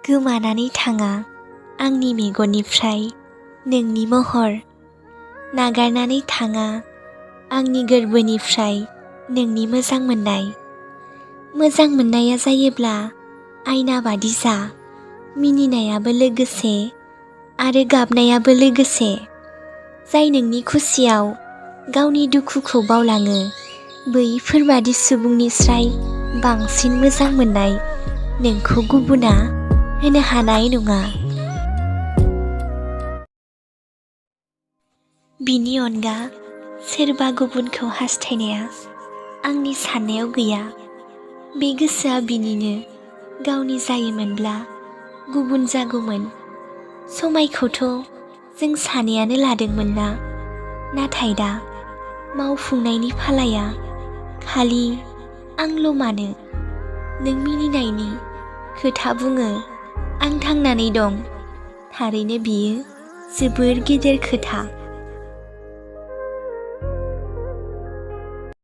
गोमानानै थाङा आंनि मेगननिफ्राय नोंनि महर, नागारनानै थाङा आंनि गोरबोनिफ्राय नोंनि मोजां मोननाय। मोजां मोननाया जायोब्ला आयना बादि जा, मिनिनायाबो लोगोसे आरो गाबनायाबो लोगोसे। जाय नोंनि खुसियाव गावनि दुखुखौ बावलाङो, बैफोरबादि सुबुंनिस्राय बांसिन मोजां मोननाय नोंखौ गुबुना होनो हानाय नङा। बिनि अनगा सोरबा गुबुनखौ हास्थायनाया आंनि साननायाव गैया। बे गोसोआ बिनिनो, गावनि जायोमोनब्ला गुबुन जागौमोन। समायखौथ' जों सानैयानो लादोंमोन ना, नाथाय दा मावफुंनायनि फालाया खालि आंल' मानो? नों मिनिनायनि खोथा बुङो आं थांनानै दं, थारैनो बियो जोबोर गिदिर खोथा।